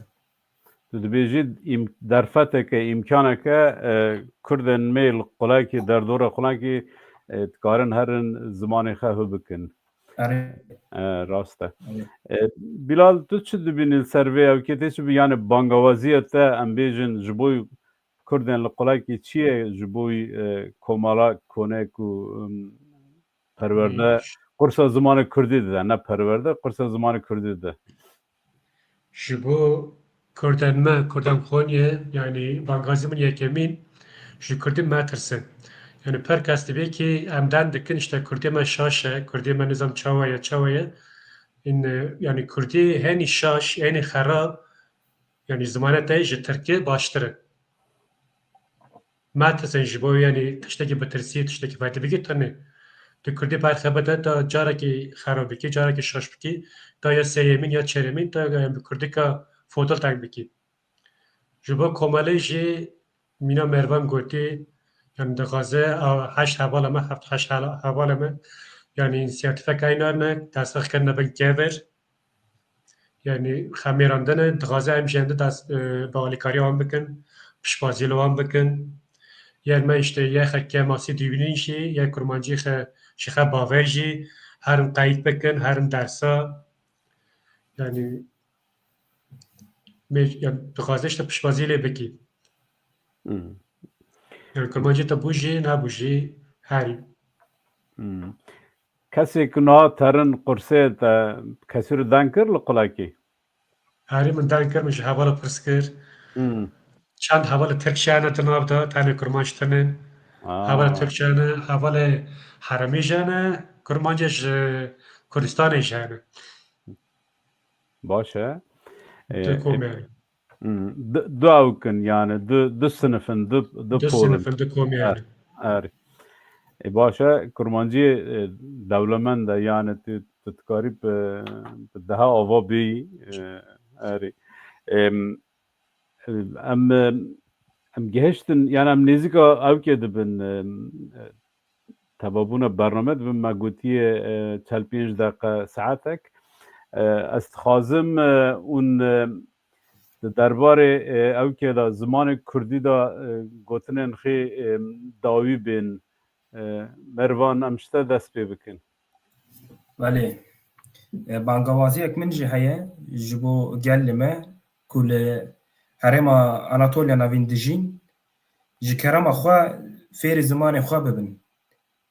Tu dibêjî im-, derfeteke, îmkaneke, e, Kurdên me li qulekê, derdora qulekê, e, dikarin herin zimanê xwe hû bikin. Erê. E, rast e. Erê. E, Bilal, tu çi dibînî li ser vê ewkê tê çi bi-, yani bangawaziya te, em bêjin, ji bo Kurdên li qulekê çi ye, ji bo, e, komala konek û, em, perwerde, Ş- qursa zimanê Kurdî dide, ne perwerde, qursa zimanê Kurdî dide. Ji bo Kurdên me, Kurdên Xonyê, yani bangazî min yekemîn, ji Kurdî metirsin. Yani per kes dibê ki em den dikin, işte Kurdê me şaş e, Kurdê me nizam çawa ye, çawa ye. In, e, yani Kurdî henî şaş, henî xerab, yani zimanê te ji Tirkî baştir e. Metirsin ji bo, yani tiştekî bitirsî, tiştekî fedî bikî tenê. Tu Kurdî berxe bide, da carekî xerab bikî, carekî şaş bikî, da ya sêyemîn ya çêremîn, da em bi Kurdika fodil teng bikî. Ji bo komelê jî mîna Mervan gotî, yani dixwaze, a, heşt hevala me, heft heşt hela-, hevala me, yani însiyatîfeke eynarine, destxist kirine bin kevir. Yani xemêrandine, dixwaze em jî hende dest, e, bi alîkariya wan bikin, piştbazî li wan bikin. Yer me işte yê xe kemasî dibînin jî, yê kurmancî xe, ji xe baver jî, herin qeyd bikin, herin dersa. Yani me, yani dixwaze işte piştbazî lê bikî. Hmm. Yani kurmancî te bû jî, nebû jî, herî. Hmm. Kesê ku niha terin qursê te, kesî ru deng kir li qulekî? Herî min deng kir, min ji hevala pirs kir. Hmm. Çend hevala Tirk jî hene di nav de, tenê kurmanc tinin. Aa. Hevala Tirk jî hene, hevala heremî jî hene, kurmancê ji Kurdistanê jî hene. Baş e. Di Ee, komê. Hmm, du, du ewk in, yani du, du sinif in, du, du Du pol in. Sinif in, du komê Er, yani. Er. E, baş e, kurmancî, e, dewlemend e, yani tu, tu dikarî bi, bi daha ava bî, e, erê. Em, em, em gihiştin, yani em nêzîka ewkê dibin, em, tevabûna bername dibin, me gotiye, e, çel pênc deqe saetek. E, ez dixwazim, e, hûn, e, di derbarê, e, ewkê de zimanê kurdî de, e, gotinên xê, e, dawî bên. E, Mervan, em ji te dest pê bikin. Belê. E, bangawaziyek min jî heye ji bo gelê me ku li herêma Anatoliya Navîn dijîn, ji kerema xwe fêrî zimanê xwe bibin.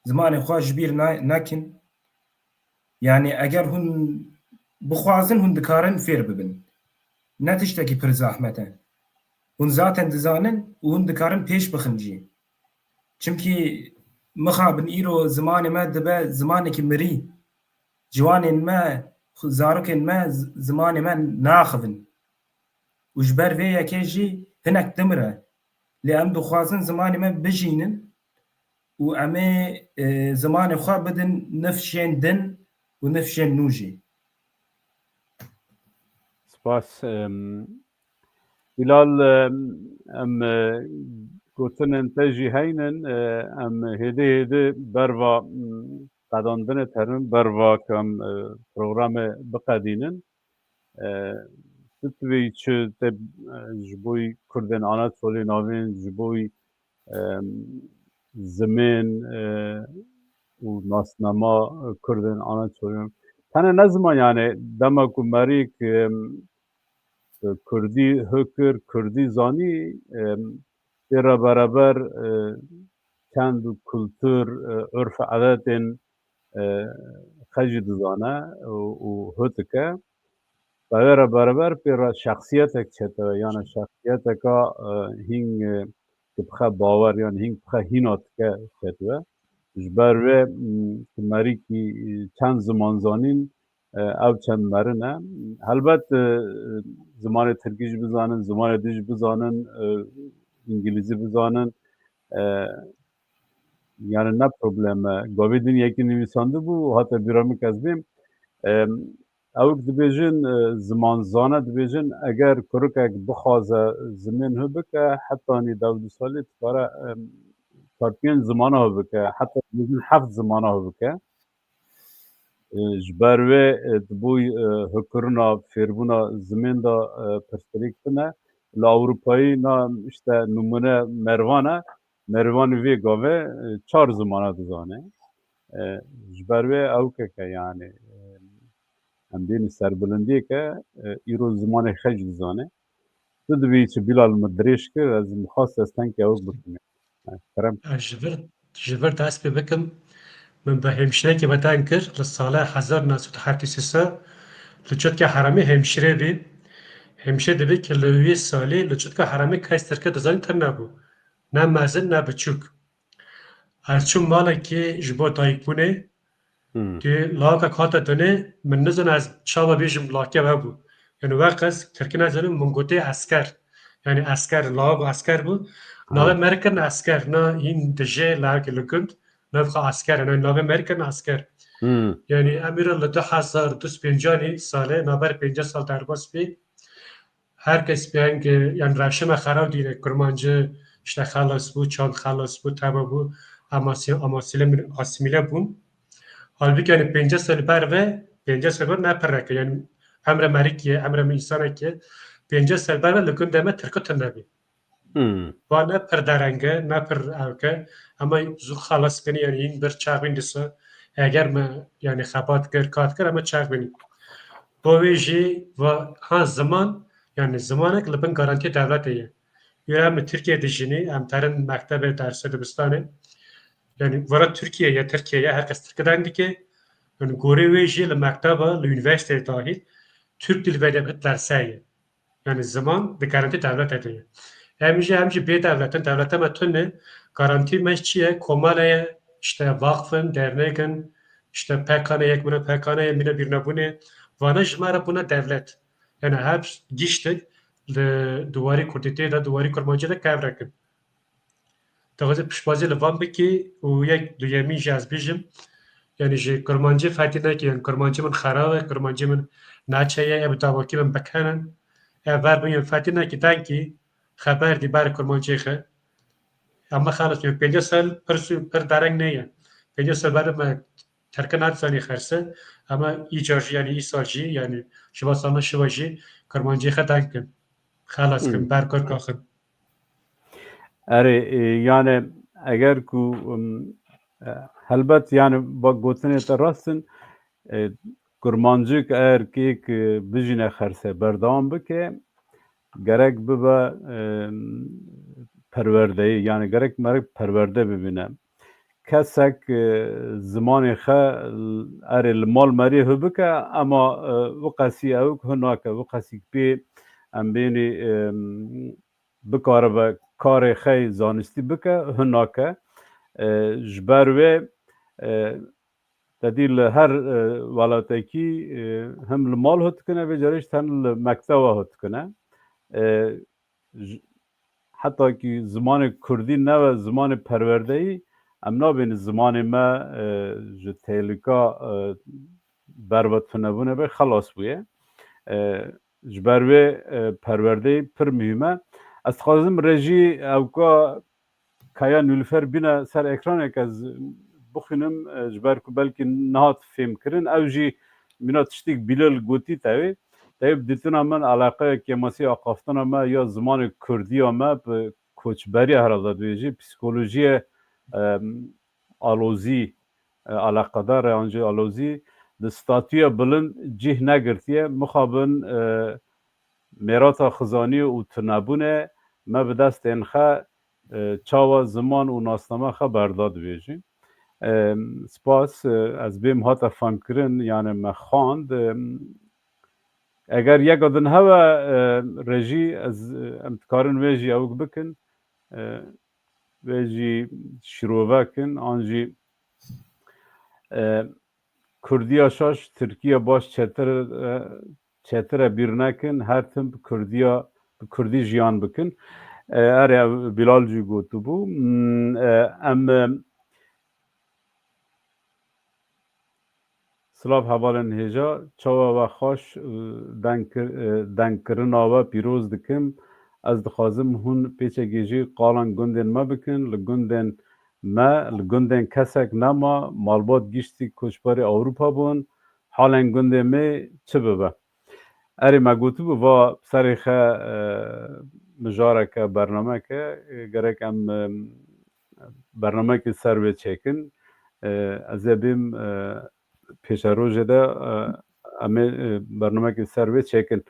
Zimanê xwe ji bîr na-, nekin. Yani eger hûn bixwazin, hûn dikarin fêr bibin. Ne tiştekî pir zehmet e. Hûn zaten dizanin û hûn dikarin pêş bixin jî. Çimkî mixabin îro zimanê me dibe zimanekî mirî. Ciwanên me, zarokên me z-, zimanê me naxivin. Û ji ber vê yekê jî hinek dimire. Lê em dixwazin zimanê me bijînin û em ê, e, zimanê xwe bidin nifşên din û nifşên nû jî. Spas. Em, Bilal, em, em, e, gotinên te jî heynin, e, em hêdî hêdî berva, m, qedandinê terin, berva ku em, e, programê biqedînin. E, tu divê çi te, e, ji bo Kurdên Anatolî navên, ji bo, e, zimên, e, û nasnama Kurdên Anatolî. Tenê ne ziman, yani dema ku merî, e, kurdî hikir, kurdî zanî, e, pê re bereber, e, çend û kultur, e, urf û edetên, e, xwe jî dizane û, û hû dike. Bi wê re bereber pê re şexsiyetek çêdibe, yani şexsiyeteka, e, hîn, e, ki bi xwe bawer, yani hîn bi xwe hîna dike çêdibe. Ji ber wê, m, ki merîkî, e, çend ziman zanîn, e, ew çend merine. Helbet, e, zimanê tirkî jî bizanin, zimanê din jî bizanin, e, îngilîzî bizanin, e, yani ne problem e. Gavê din yekî nivîsandibû, hate bîra min, ez bêm. E, ew dibêjin, e, ziman zane dibêjin, eger kurikek bixwaze zimên hû bike, hetanî deh û du salî dikare, e, çar pênc zimana hû bike, heta dibêjin heft zimana hû bike. E, ji ber wê, e, di bo, e, hikirina fêrbûna zimên de, e, pirsgirêk tune. Li Ewropayî na, işte, nimûne Mervan e. Mervanî vê gavê, e, çar zimana dizane. E, ji ber wê ew keke, yani, e, em bêne serbilindiyeke, e, îro zimanê xwe jî dizane. Tu dibî çi Bilal min dirêj kir, ez mixwast ez tenkê ew bikim. Kerem. Ez ji vir, ji vir dest pê bikim. Min bi hemşirekî veten kir, li sala hezar neh sed û heftê sê li Çutka Herêmê hemşire bî. Hemşire dibî ki li wî salî li Çutka Herêmê kes tirkî dizanî tune bû. Ne mezin, ne biçûk. Ez çûm malekê ji bo dayikbûnê. Hmm. Tu lawakek hate dinê, min nizana ez çawa bêjim, lawakê hebû. Yani weqas tirkî nezanim, min gotê esker. Yani esker, lawak esker bû. Ha. Navê me re kirin esker, na hîn dijê lawakê li gund, nav xwe esker, yani navê me re kirin esker. Hmm. Yani em îro li du hezar du sed pêncanî salê, navber pêncî sal derbas bî. Her kes bi heng, yani rewşê me xerab dîne, kurmancî işte xelas bû, çand xelas bû, teva bû, em asî-, em asîle-, asîmîle bûn. Halbûkî yani pêncî sal ber ve, pêncî sal ber ne pirrek e, yani emre merikî ye, emre me însanek e, pêncî sal ber ve li gundê me tirkî tune bî. Hmm. Va ne pir dereng e, ne pir ewk e, ama zû xelas bînî, yani hîn bir çax bîn dîsa, eger me yani xebat kir, kat kir, ama çax bînî. Bo wê jî va, ha, ziman, yani zimanek li bin garantiyê dewletê ye. Wira em li Tirkiye dijînî, em terin mektebê, dersê, dibistanê. Yani vira Tirkiye ye, Tirkiye ye, her kes tirkî deng dike. Yani gorê wê jî li mekteba, li unîversîteyê dahîl, Türk dil ve edebiyat derse ye. Yani ziman di garantî dewletê de ye. Em jî, em jî bê dewletin, dewleta me tune, garantî me çi ye? Komele ye, işte vakfin, dernekin, işte P K N, yek bûne P K N ye, mîne bîrnebûnê. Vana ji me re bûne dewlet. Yani her giştik li di warî kurdîtê de, di warî kurmancî de kevrekin. Dixwaze piştbazî li van bikî û yek duyemîn jî ez bijim. Yani ji kurmancî fetî nekî, yani kurmancî min xerab e, kurmancî min naçe ye, ev dawakî min bikenin. Ev ver bin, yani fetî nekî, denkî xeber dî ber kurmancî xe. Ama xelas, yani pêncî sal pir zû, pir dereng neye. Pêncî sal ber me tirkî nedizanî xerse, ama îcar jî, yani îsal jî, yani şiva salna şiva jî kurmancî xe deng kin. Xelas kin, hmm, ber kor kaxin. Erê, e, yani eger ku, um, e, helbet yani bak gotinê te rast in, e, kurmancik eger kêk, e, bijîne xerse berdewam bike, gerek bibe, e, perwerdeyî, yani gerek merek perwerde bibîne. Kesek, e, zimanê xe, erê, li mal merê hû bike, ema, e, wiqesî ew hû nake, wiqesî pê em bênî, e, bikaribe karê xey zanistî bike, hin nake. E, ji ber wê, e, te dî li her, e, welatekî, e, him li mal hût dikine, vê carê jî ten li mekteba hût dikine. E, ji-, heta kî zimanê kurdî nebe zimanê perwerdeyî, em nabêne zimanê me, e, ji tehlika, e, berve tunebûnê ve xelas bûye. E, ji ber wê, e, perwerdeyî pir muhîm e. Ez dixwazim rejî ewka Kaya Nilüfer bîne ser ekranê ke ez bixwînim, e, ji ber ku belkî nehat fêmkirin. Ew jî mîna tiştîk Bilal gotî tevê. Tevê bi dîtina min eleqeya kêmasî axaftina me ya zimanê kurdî ya me bi koçberiya herhalde dibêjî, psîkolojiyê, e, alozî, e, eleqedar e, an jî alozî di statûya bilind cih negirtiye. Mixabin, e, mêrata xizanî û tunebûnê me bi destên xwe, e, çawa ziman û nasname xwe berda dibêjî. E, spas, e, ez bêm hate famkirin, yani me xwand. E, eger yeka din hebe, e, rejî, ez, e, em dikarin wê jî ewk bikin, e, wê jî şirove kin, an jî, e, Kurdiya şaş, Tirkiye baş çetir, e, çetire bîr nekin, her tim bi Kurdiya, bi Kurdî jiyan bikin. E, erê, Bilal jî gotibû. Hmm, e, em, e, Silav hevalên hêja, çawa we xweş, e, deng kir-, e, dengkirina we pîroz dikim. Ez dixwazim hûn pêçekê jî qalan gundên me bikin. Li gundên me, li gundên kesek nema, malbat giştî koçberê Ewropa bûn. Halên gundê me çi bibe? Erê, me gotibû, va serê xe, e, mijareke, bernameke, e, gerek em, e, bernamekê ser wê çêkin. E, ez ê bêm, e, pêşerojê de, e, em ê, e, bernamekê ser wê çêkin.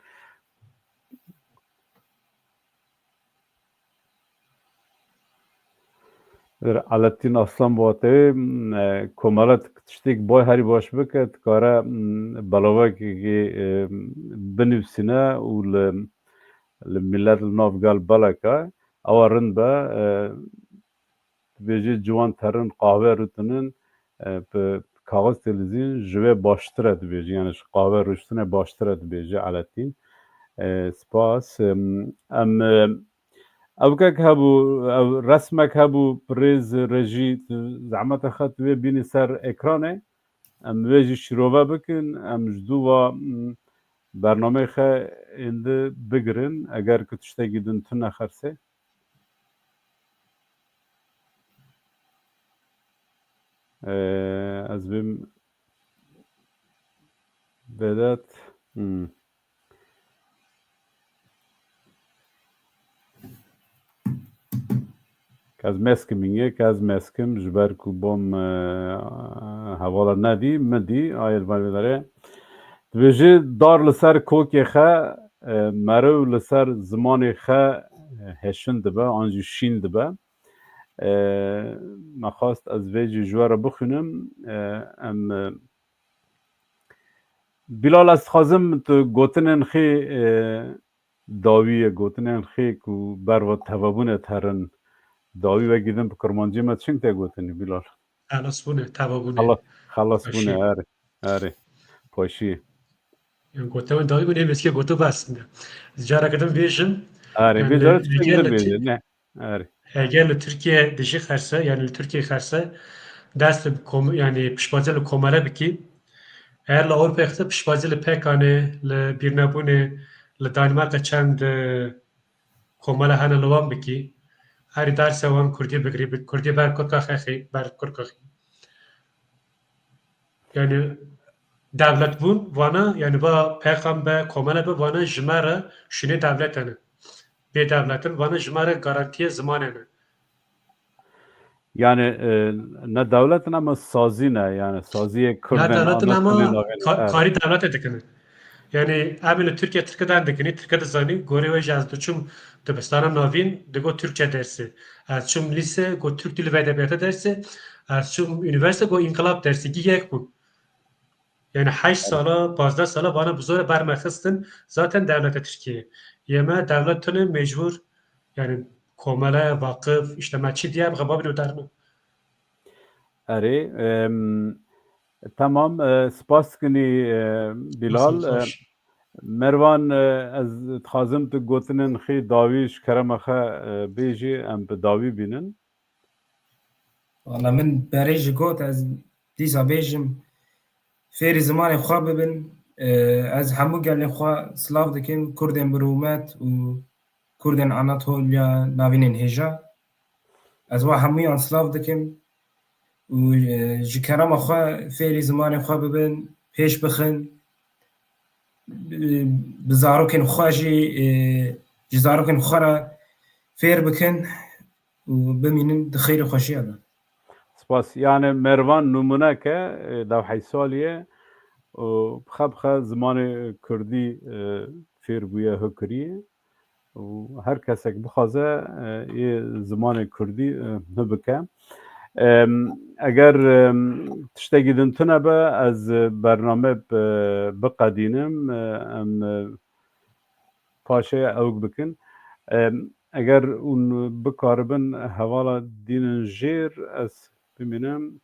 Alettin Aslan Boğatê, e, komela t-, tiştek bay herî baş bike, dikare, m, belavekekê, e, binivîsîne û li, li millet li nav gel beleke, ewa rind be, e, dibêje ciwan terin qahwe rûtinin, e, bi kaxez têlizîn ji wê baştir e dibêje, yani ji qahwe rûştinê baştir e dibêje Alettin. E, spas. Em, em, e, ewkek hebû, ew resmek hebû, birêz rejî, tu zehmeta xwe tu wê bînî ser ekranê. Em wê jî şirove bikin, em ji dû va, m, bernameyê xe êndi bigirin, eger ku tiştekî din tune xersê. Ee, ez bêm Vedat. Hmm. Kez meskim inge, kez meskim, ji ber ku bom, e, hevala nedî, min dî, ayê li ber vê derê. Dibêje, dar li ser kokê xe, e, meriv li ser zimanê xe, e, hêşin dibe, an jî şîn dibe. E, me xwest ez vê jî ji we re bixwînim. E, em, e, Bilal, ez dixwazim tu gotinên xê, e, dawî ye, gotinên xê ku berva tevabûnê terin dawî wekî din bi kurmancî me çing tê gotinî, Bilal? Xelasbûne, tevabûne. Xela-, xelasbûne, Paşî. Erê, erê. Paşî. Yani gote wê dawî bûne, êmeskê goto bes. Careke din bêjim. Erê, yani, bê dore tiştek din bêje, ne? Erê. Eger li Tirkiye dijî xerse, yani li Tirkiye xerse, dest li kom-, yani piştbazî li komele bikî. Eger li Ewropayê xerse piştbazî li pekanê, li bîrnebûnê, li Danimarka çend, e, komele hene li wan bikî. Herî derse wan Kurdî bigirî, bi Kurdî ber kurka xexî, ber kurka xî. Yani dewlet bûn, vana, yani va pekam be, komele be, vana ji me re şûnê dewlete ne. Bê dewletin, vana ji me re garantiyê zimanê ne. Yani, e, ne dewlet in ama sazî ne, yani saziyê Kurd ne, dewlet in ama ka-, karî dewlete dikine. Yani em li Tirkiye Tirke dan dikinî, Tirke dizanî, gorê wê jî ez diçûm dibistana navîn, digot Türkçe dersi. Ez çûm lîse, got Türk Dili ve Edebiyatı dersi. Ez çûm üniversite, got İnkılap dersi. Gî yek bû. Yani heşt sala, pazdeh sala vana bi zor e ber me xistin, zaten dewleta Tirkiye. Yê me dewlet tune mecbur, yani komele, vakıf, işte me çi diye, em xebabîn û dermin. Erê, em, tamam, e, spas dikin, e, Bilal. Nasıl, e, hoş. Mervan, e, ez dixwazim tu gotinên xê dawî ji kerema xwe, e, bêjî, em bi dawî bînin. Wala min berê jî got, ez dîsa bêjim, fêrî zimanê xwe bibin. E, ez hemû gelê xwe silav dikim, Kurdên bi rûmet û Kurdên Anatoliya navînên hêja. Ez wa hemûyan silav dikim û, e, ji kerema xwe fêrî zimanê xwe bibin, pêş bixin, bi, bi zarokên xwe jî, e, ji zarokên xwe re fêr bikin û bimînin di xêr û xweşiya de. Spas. Yani Mervan nûmuneke, e, dewheysalî ye û bi xe bi xe zimanê Kurdî, e, fêr bûye, hikiriye û her kesek bixwaze, e, ê zimanê kurdî, e, hi bike. Em, eger, em, tiştekî din tune be, ez bername bi-, biqedînim, e, em, e, paşê ewk bikin. Em, eger hûn bikaribin hevala dînin jêr, ez bimînim.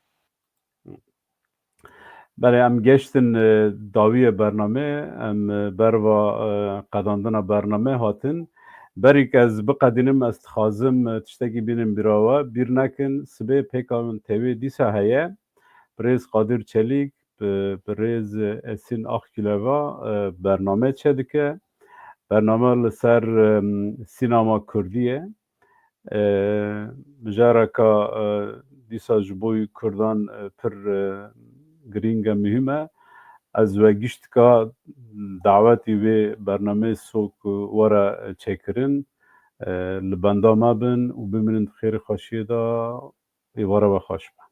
Belê, em geştin, e, dawiyê bernamê, em, e, berva, e, qedandina bernamê hatin. Berî ku ez biqedînim, ez dixwazim, e, tiştekî bînim bîra we. Bîr nekin, sibê pêka min tevê dîsa heye. Birêz Qadir Çelîk, bi, birêz Esîn Akgileva, e, bername çêdike. Bername li ser, e, sînema kurdî ye. E, mijareka, e, dîsa ji bo kurdan, e, pir, e, girîng e, muhîm e. Ez we giştka dawetî vê bernameyê sok, e, were çêkirin. E, li benda me bin û bimînin di xêrê xweşiyê de, êvara we xweş be.